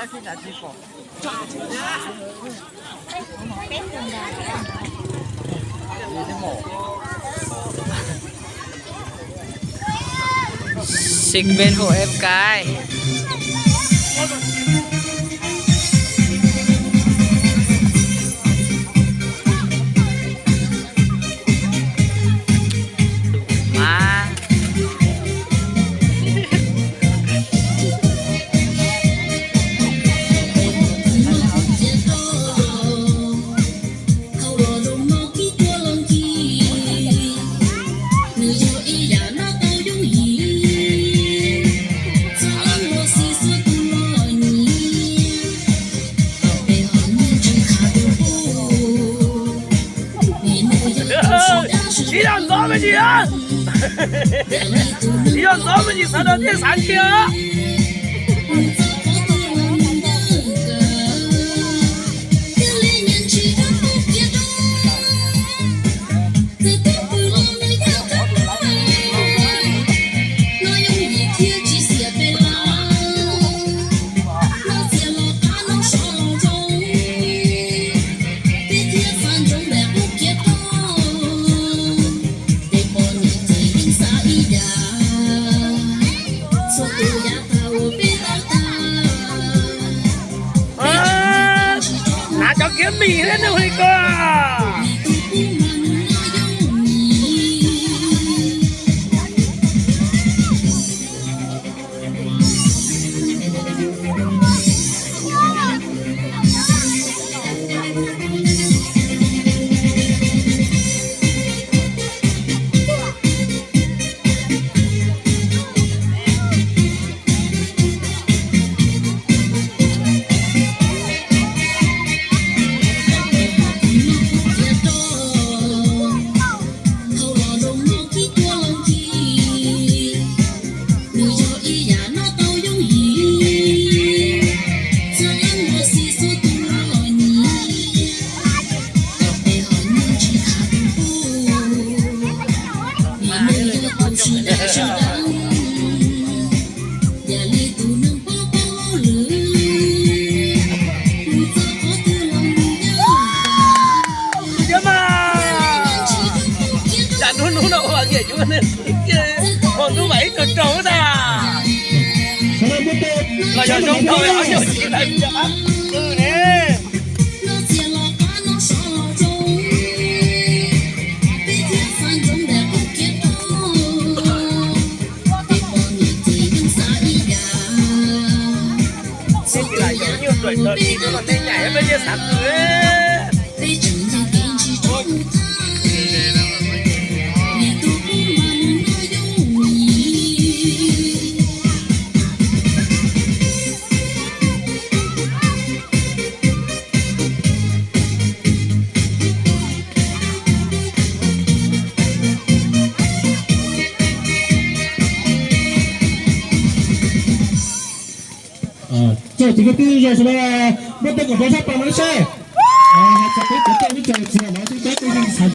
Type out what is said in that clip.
Xij peb hauv eb kais. Mas tsis yog ntxov me ntsis a, tsis yog ntxov me ntsis sawv daws thiaj xav ntsia. Hnav cov kiav mis thiab nws li ko. Yog mas, tsam hnub hnub no ua niam yuav ne, hos ntub mas ib tug raug tas. Los yog zoo dhau ob yog tsis lawm, qw ne. Txawm txiv kwv tij yog sawv daws muaj tej kom rau sab pas no seb, txog peb cov tej teb chaws txiv los teb tej xav